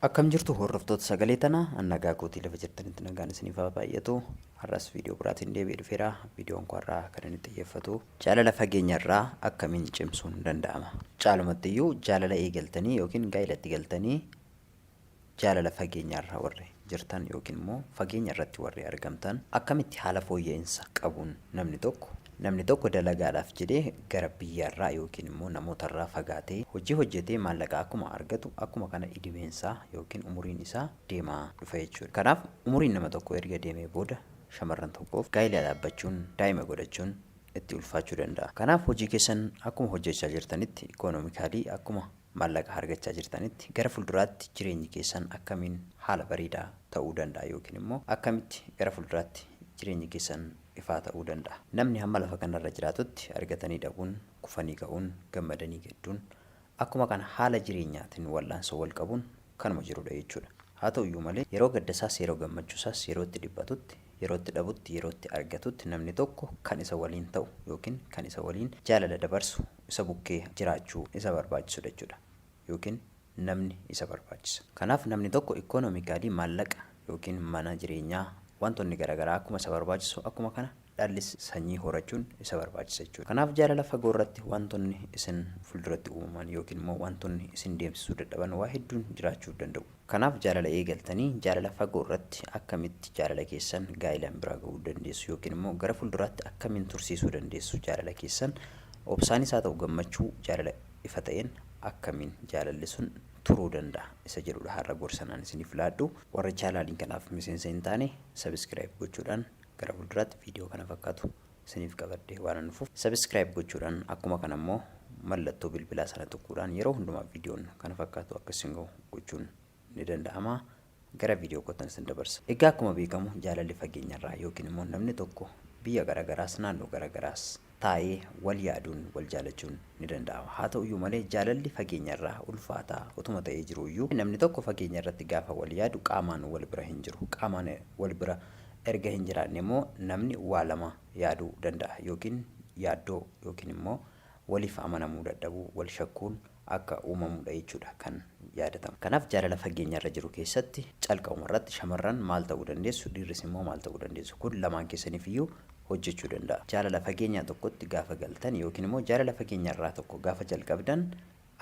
Akkam jirtu hordoftoota sagalee tanaa? An nagaa kootii, lafa jirtanitti nagaan isiniif haa baay'atu. Har'as viidiyoo biraatiin deebi'ee dhufeera. Viidiyoon koo har'aa kan inni xiyyeeffatu jaalala fageenya irraa akkamiin cimsuun danda'ama. Caalumatti iyyuu jaalala eegaltanii yookiin gaa'ilatti galtanii jaalala fageenya irra warri jirtan yookiin immoo fageenya irratti warri argamtan akkamitti haala fooyya'insa qabuun namni tokko dalagaadhaaf jedhee gara biyyaarraa yookiin immoo namootarraa fagaatee hojii hojjetee maallaqa akkuma argatu, akkuma kana idimeensaa yookiin umuriin isaa deemaa dhufa jechuudha. Kanaaf umuriin nama tokko erga deemee booda shamarran tokkoof gaa'ela dhaabbachuun, daa'ima godhachuun itti ulfaachuu danda'a. Kanaaf hojii keessan akkuma hojjechaa jirtanitti, economically akkuma maallaqa argachaa jirtanitti, gara fuulduraatti jireenyi keessan akkamiin haala bareedaa ta'uu danda'a yookiin immoo akkamitti gara fuulduraatti jireenyi keessan ifaa ta'uu danda'a? Namni hamma lafa kanarra jiraatutti argatanii dhabuun, kufanii ka'uun, gammadanii gadduun, akkuma kana haala jireenyaatiin wal'aansoo wal qabuun kanuma jirudha jechuudha. Haa ta'uyyuu malee yeroo gaddasaas, yeroo gammachuusaas, yeroo itti dhiphatutti, yeroo itti dhabutti, yeroo itti argatutti namni tokko kan isa waliin ta'u yookiin kan isa waliin jaalala dabarsu isa bukkee jiraachuu isa barbaachisudha jechuudha. Yookiin namni isa barbaachisa. Kanaaf namni tokko economically maallaqa yookiin mana jireenyaa, wantoonni garaagaraa akkuma isa barbaachisu, akkuma kana dhallis sanyii horachuun isa barbaachisa jechuudha. Kanaaf jaalala fagoo irratti wantoonni isin fuulduratti uumaman yookiin immoo wantoonni isin deemsisuu dadhaban waa hedduun jiraachuu danda'u. Kanaaf jaalala eegaltanii jaalala fagoo irratti akkamitti jaalala keessan gaa'ilaan bira ga'uu dandeessu yookiin immoo gara fuulduraatti akkamiin tursiisuu dandeessu, jaalala keessan obsaanis haa ta'u gammachuu jaalala ifa ta'een akkamiin jaalalli sun turuu danda'a isa jedhudha har'a gorsanaan isiniif laadhu. Warra chaanaaliin kanaaf miseensa hin taane subscribe gochuudhaan gara fuulduraatti viidiyoo kana fakkaatu isiniif qabadhee waan dhufuuf subscribe gochuudhaan, akkuma kana immoo mallattoo bilbilaa sana tuquudhaan yeroo hundumaa viidiyoon kana fakkaatu akka isin gahu gochuun ni danda'ama. Gara viidiyoo kootan isin dabarsa. Egaa akkuma beekamu jaalalli fageenyarraa yookiin immoo namni tokko biyya garaagaraas naannoo garaagaraas taa'ee wal yaaduun wal jaalachuun ni danda'ama. Haa ta'uyyuu malee jaalalli fageenyarraa ulfaataa utuma ta'ee jiruyyuu namni tokko fageenya irratti gaafa wal yaadu qaamaan wal bira hin jiru. Qaamaan wal bira erga hin jiraanne immoo namni waa lama yaaduu danda'a, yookiin yaaddoo yookiin immoo waliif amanamuu dadhabuu, wal shakkuun akka uumamudha jechuudha kan yaadatamu. Kanaaf jaalala fageenyarra jiru keessatti calqabuma irratti shamarran maal ta'uu dandeessu, dhiirris immoo maal ta'uu dandeessu? Kun lamaan keessaniif iyyuu hojjechuu danda'a. Jaalala fageenyaa tokkotti gaafa galtan yookiin immoo jaalala fageenyarraa tokko gaafa jalqabdan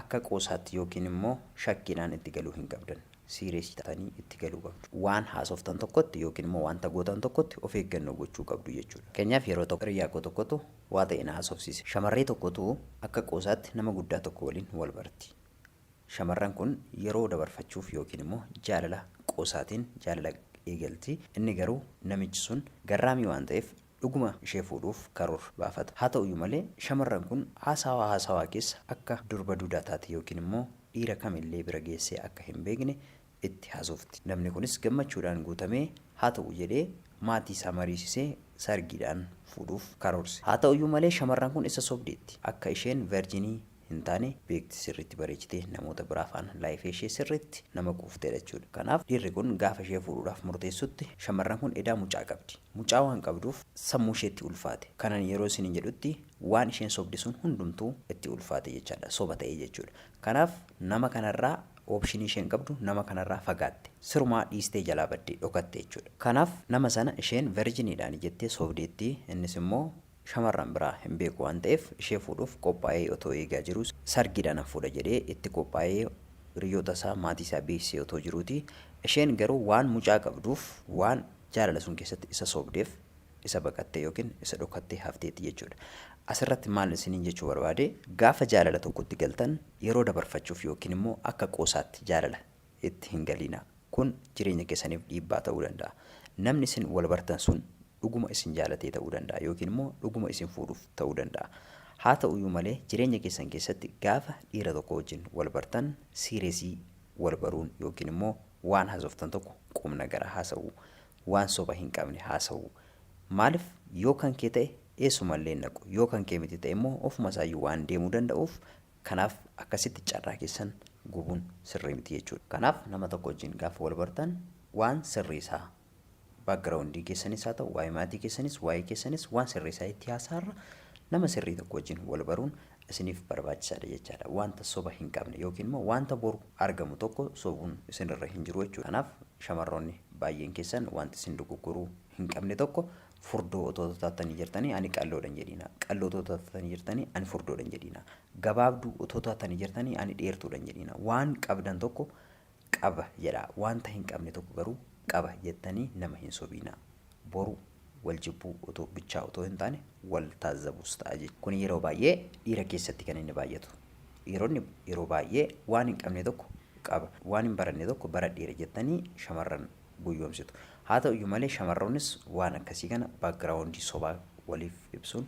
akka qoosaatti yookiin immoo shakkiidhaan itti galuu hin qabdan. Serious ta'anii itti galuu qabdu. Waan haasoftan tokkotti yookiin immoo wanta gootan tokkotti of eeggannoo gochuu qabdu jechuudha. Fakkeenyaaf yeroo tokko hiriyaa koo tokkotu waa ta'e na haasofsiise. Shamarree tokkotu akka qoosaatti nama guddaa tokko waliin wal barti. Shamarran kun yeroo dabarfachuuf yookiin immoo jaalala qoosaatiin jaalala eegalti. Inni garuu namichi sun garraamii waan ta'eef dhuguma ishee fuudhuuf karoora baafata. Haa ta'uyyuu malee shamarran kun haasawaa haasawaa keessa akka durba duudaa taate yookiin immoo dhiira kamillee bira geessee akka hin beekne itti haasofti. Namni kunis gammachuudhaan guutamee haa ta'u jedhee maatii isaa mariisisee sargiidhaan fuudhuuf karoorse. Haa ta'uyyuu malee shamarran kun isa sobdeetti. Akka isheen virgin hin taane beekti, sirriitti bareechitee namoota biraa faana life ishee sirriitti nama quufteedha jechuudha. Kanaaf dhiirri kun gaafa ishee fuudhuudhaaf murteessutti shamarran kun edaa mucaa qabdi. Mucaa waan qabduuf sammuu isheetti ulfaate. Kanan yeroo isiniin jedhutti waan isheen sobde sun hundumtuu itti ulfaate jechaadha. Soba ta'ee jechuudha. Kanaaf nama kanarraa option isheen qabdu nama kanarraa fagaatte. Sirumaa dhiistee jalaa baddee dhokatte jechuudha. Kanaaf nama sana isheen virginiidhaan jettee sobdeetti, innis immoo shamarran biraa hin beeku waan ta'eef ishee fuudhuuf qophaa'ee otoo eegaa jiru, sargiidhaan nan fuudha jedhee itti qophaa'ee hiriyoota isaa, maatii isaa beeksisee otoo jiruuti, isheen garuu waan mucaa qabduuf, waan jaalala sun keessatti isa sobdeef isa baqattee yookiin isa dhokattee hafteetti jechuudha. Asirratti maal isiniin jechuu barbaade? Gaafa jaalala tokkotti galtan yeroo dabarfachuuf yookiin immoo akka qoosaatti jaalala itti hin galiina. Kun jireenya keessaniif dhiibbaa ta'uu danda'a. Namni isin wal bartan sun dhuguma isin jaalatee ta'uu danda'a yookiin immoo dhuguma isin fuudhuuf ta'uu danda'a. Haa ta'uyyuu malee jireenya keessan keessatti gaafa dhiira tokko wajjin wal bartan serious wal baruun yookiin immoo waan haasoftan tokko qubna gara haasa'uu, waan soba hin qabne haasa'uu. Maaliif? Yoo kan kee ta'e eessumallee hin dhaqu, yoo kan kee miti ta'e immoo ofuma isaayyuu waan deemuu danda'uuf, kanaaf akkasitti carraa keessan gubuun sirrii miti jechuudha. Kanaaf nama tokko wajjin gaafa wal bartan waan sirrii isaa, background keessanis haa ta'u, waa'ee maatii keessanis, waa'ee keessanis waan sirrii isaa itti haasaarra nama sirrii tokko wajjin wal baruun isiniif barbaachisaadha jechaadha. Wanta soba hin qabne yookiin immoo wanta boru argamu tokko sobuun isinirra hin jiru jechuudha. Kanaaf shamarroonni baay'een keessan wanti isin dogoggoruu hin qabne tokko, furdoo otoo taatanii jirtanii ani qalloodha hin jedhiina. Qalloo otoo taatanii jirtanii ani furdoodha hin jedhiina. Gabaabduu otoo taatanii jirtanii ani dheertuudha hin jedhiina. Waan qabdan tokko qaba jedhaa. Wanta hin qabne tokko garuu qaba jettanii nama hin sobiinaa. Boru wal jibbuu otoo bichaa otoo hin taane wal taazzabuus ta'a jechuudha. Kun yeroo baay'ee dhiira keessatti kan inni baay'atu. Dhiironni yeroo baay'ee waan hin qabne tokko qaba. Waan hin baranne tokko baradheera jettanii shamarran gowwoomsitu. Haa ta'u iyyuu malee shamarroonnis waan akkasii kana background sobaa waliif ibsuun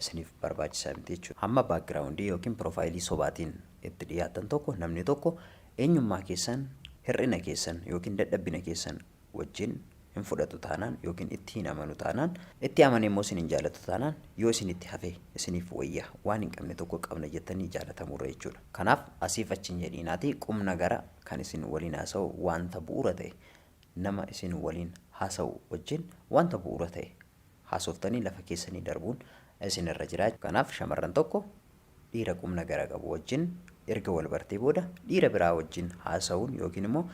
isiniif barbaachisaa miti jechuudha. Hamma background yookiin piroofaayilii sobaatiin itti dhiyaattan tokko namni tokko eenyummaa keessan, hir'ina keessan yookiin dadhabbina keessan wajjin hin fudhatu taanaan yookiin itti hin amanu taanaan, itti amanee immoo isin hin jaalatu taanaan, yoo isinitti hafe isiniif wayya, waan hin qabne tokko qabna jettanii jaalatamurra jechuudha. Kanaaf asiif achi hin jedhiinaatii qubna gara kan isin waliin haasa'u, wanta bu'uura ta'e nama isin waliin haasa'u wajjin wanta bu'uura ta'e haasoftanii lafa keessanii darbuun isin irra jira. Kanaaf shamarran tokko dhiira qubna gara qabu wajjin erga wal bartee booda dhiira biraa wajjin haasa'uun yookiin immoo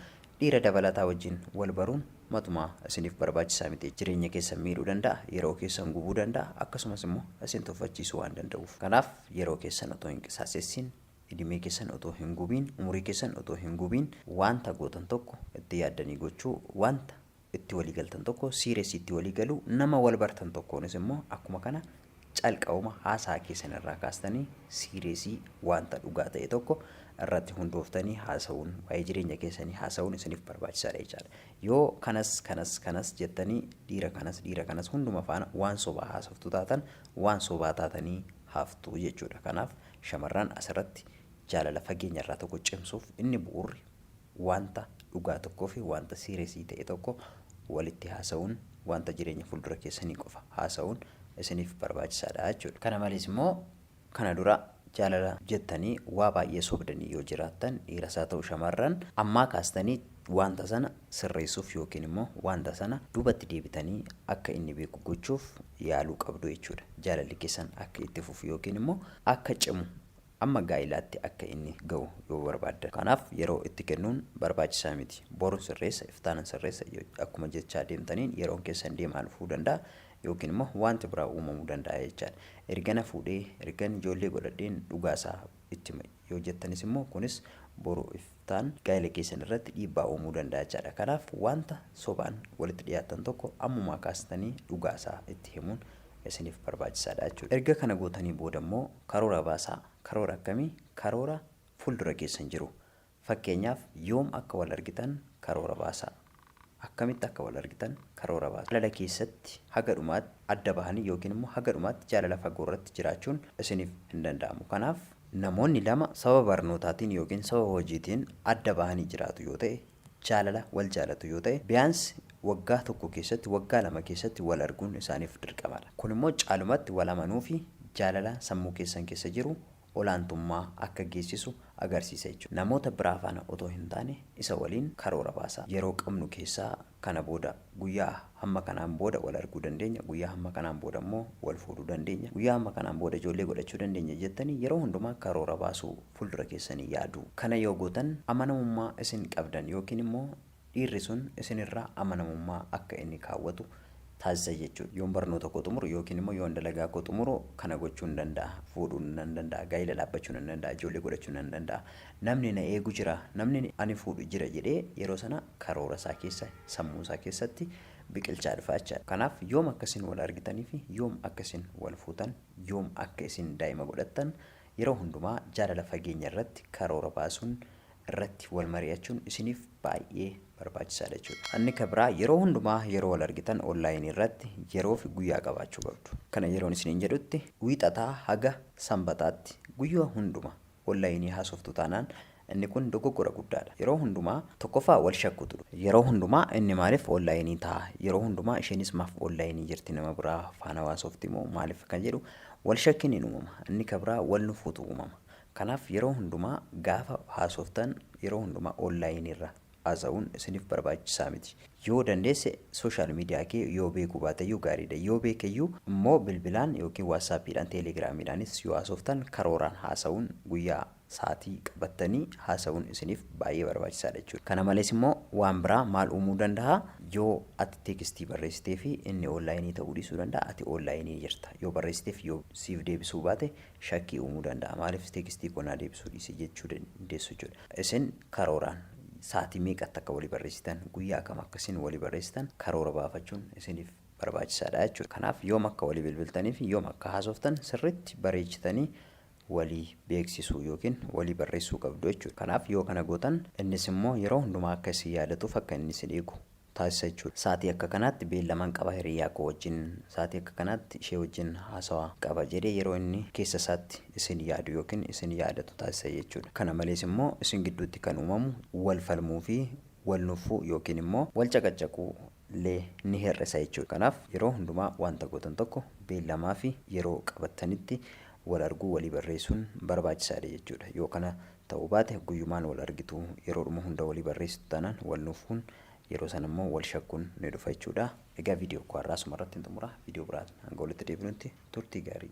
dhiira dabalataa wajjin wal baruun matumaa isiniif barbaachisaa miti. Jireenya keessan miidhuu danda'a, yeroo keessan gubuu danda'a, akkasumas immoo isin tuffachiisuu waan danda'uuf. Kanaaf yeroo keessan otoo hin qisaasessin, idimee keessan otoo hin gubiin, umurii keessan otoo hin gubiin, wanta gootan tokko itti yaaddanii gochuu, wanta itti walii galtan tokko serious itti walii galuu, nama wal bartan tokkoonis immoo akkuma kana calqabuma haasaa keessan irraa kaastanii serious wanta dhugaa ta'e tokko irratti hundooftanii haasa'uun, waa'ee jireenya keessanii haasa'uun isiniif barbaachisaadha jechaadha. Yoo kanas kanas kanas jettanii dhiira kanas dhiira kanas hunduma faana waan sobaa haasoftu taatan, waan sobaa taatanii haftu jechuudha. Kanaaf shamarran asirratti jaalala fageenya irraa tokko cimsuuf inni bu'uurri wanta dhugaa tokkoo fi wanta serious ta'e tokko walitti haasa'uun, wanta jireenya fuuldura keessanii qofa haasa'uun isiniif barbaachisaadha jechuudha. Kana malees immoo kana dura jaalala jettanii waa baay'ee sobdanii yoo jiraattan, dhiiras haa ta'u shamarran, ammaa kaastanii wanta sana sirreessuuf yookiin immoo wanta sana duubatti deebitanii akka inni beeku gochuuf yaaluu qabdu jechuudha. Jaalalli keessan akka itti fufu yookiin immoo akka cimu, amma gaa'ilaatti akka inni ga'u yoo barbaaddan. Kanaaf yeroo itti kennuun barbaachisaa miti. Boruun sirreessa, iftaanan sirreessa akkuma jechaa deemtaniin yeroon keessan deemaa dhufuu danda'a yookiin immoo wanti biraa uumamuu danda'a jechaadha. Ergana fuudhee, ergan ijoollee godhadheen dhugaasaa itti yoo jettanis immoo kunis boru iftaan gaa'ela keessan irratti dhiibbaa uumuu danda'a jechaadha. Kanaaf wanta sobaan walitti dhiyaatan tokko ammumaa kaastanii dhugaasaa itti himuun isiniif barbaachisaadha jechuudha. Erga kana gootanii booda immoo karoora baasaa. Karoora akkamii? Karoora fuuldura keessan jiru. Fakkeenyaaf yoom akka wal argitan karoora baasaa. Akkamitti akka wal argitan karoora baasaa. Jaalala keessatti haga dhumaatti adda bahanii yookiin immoo haga dhumaatti jaalala fagoo irratti jiraachuun isiniif hin danda'amu. Kanaaf namoonni lama sababa barnootaatiin yookiin sababa hojiitiin adda bahanii jiraatu yoo ta'e, jaalala wal jaalatu yoo ta'e, biyaansi waggaa tokko keessatti, waggaa 2 keessatti wal arguun isaaniif dirqamadha. Kun immoo caalumatti wal amanuu fi jaalala sammuu keessan keessa jiru olaantummaa akka geessisu agarsiisa jechuudha. Namoota biraa faana otoo hin taane isa waliin karoora baasaa. Yeroo qabnu keessaa kana booda guyyaa hamma kanaan booda wal arguu dandeenya, guyyaa hamma kanaan booda immoo wal fuudhuu dandeenya, guyyaa hamma kanaan booda ijoollee godhachuu dandeenya jettanii yeroo hundumaa karoora baasuu, fuuldura keessanii yaaduu. Kana yoo gootan amanamummaa isin qabdan yookiin immoo dhiirri sun isinirraa amanamummaa akka inni kaawwatu taasisa jechuudha. Yoon barnoota koo xumuru yookiin immoo yoon dalagaa koo xumuru kana gochuu nan danda'a. Fuudhuu nan danda'a, gaa'ela dhaabbachuu nan danda'a, ijoollee godhachuu nan danda'a. Namni na eegu jira, namni ani fuudhu jira jedhee yeroo sana karoora isaa keessa, sammuu isaa keessatti biqilchaa dhufa jechaadha. Kanaaf yoom akka isin wal argitanii fi yoom akka isin wal fuutan, yoom akka isin daa'ima godhattan yeroo hundumaa jaalala fageenya irratti karoora baasuun, irratti wal mari'achuun isiniif baay'ee barbaachisaadha jechuudha. Inni ka biraa yeroo hundumaa yeroo wal argitan online irratti yeroo fi guyyaa qabaachuu qabdu. Kana yeroon isiniin jedhutti Wiixataa haga Sanbataatti guyyaa hunduma online haasoftu taanaan inni kun dogoggora guddaadha. Yeroo hundumaa tokkoffaa wal shakkutu dhufa. Yeroo hundumaa inni maaliif online ta'a? Yeroo hundumaa isheenis maaf online jirti, nama biraa faana haasofti moo maaliif kan jedhu wal shakkiin hin uumama. Inni ka biraa wal nufuutu uumama. Kanaaf yeroo hundumaa gaafa haasoftan yeroo hundumaa online irra haasa'uun isiniif barbaachisaa miti. Yoo dandeesse social media kee yoo beekuu baateyyuu gaariidha. Yoo beekeyyuu immoo bilbilaan yookiin WhatsAppiidhaan, Telegramiidhaanis yoo haasoftan, karooraan haasa'uun, guyyaa sa'aatii qabattanii haasa'uun isiniif baay'ee barbaachisaadha jechuudha. Kana malees immoo waan biraa maal uumuu danda'a? Yoo ati textii barreessitee fi inni onlineii ta'uu dhiisuu danda'a, ati onlineii jirta. Yoo barreessiteef yoo siif deebisuu baate, shakkii uumuu danda'a. Maaliif textii koo naa deebisuu dhiise jechuu dandeessu jechuudha. Isin karooraan sa'aatii meeqatti akka walii barreessitan, guyyaa kam akkasiin walii barreessitan karoora baafachuun isiniif barbaachisaadha jechuudha. Kanaaf yoom akka walii bilbiltanii fi yoom akka haasoftan sirriitti bareechitanii walii beeksisuu yookiin walii barreessuu qabdu jechuudha. Kanaaf yoo kana gootan, innis immoo yeroo hundumaa akka isin yaadatuuf, akka inni isin eegu taasisa jechuudha. Sa'aatii akka kanaatti beellaman qaba hiriyaa koo wajjin, sa'aatii akka kanaatti ishee wajjin haasawaa qaba jedhee yeroo inni keessa isaatti isin yaadu yookiin isin yaadatu taasisa jechuudha. Kana malees immoo isin gidduutti kan uumamu wal falmuu fi wal nuffuu yookiin immoo wal caqacaquu illee ni hir'isa jechuudha. Kanaaf yeroo hundumaa wanta gootan tokko beellamaa fi yeroo qabattanitti wal arguu, walii barreessuun barbaachisaadha jechuudha. Yoo kana ta'uu baate, guyyumaan wal argitu, yeroodhuma hunda walii barreessitu taanaan, wal nuffuun, yeroo sana immoo wal shakkuun ni dhufa jechuudha. Egaa viidiyoo koo har'aa asuma irratti hin xumura. Viidiyoo biraan hanga walitti deebinutti turtii gaarii.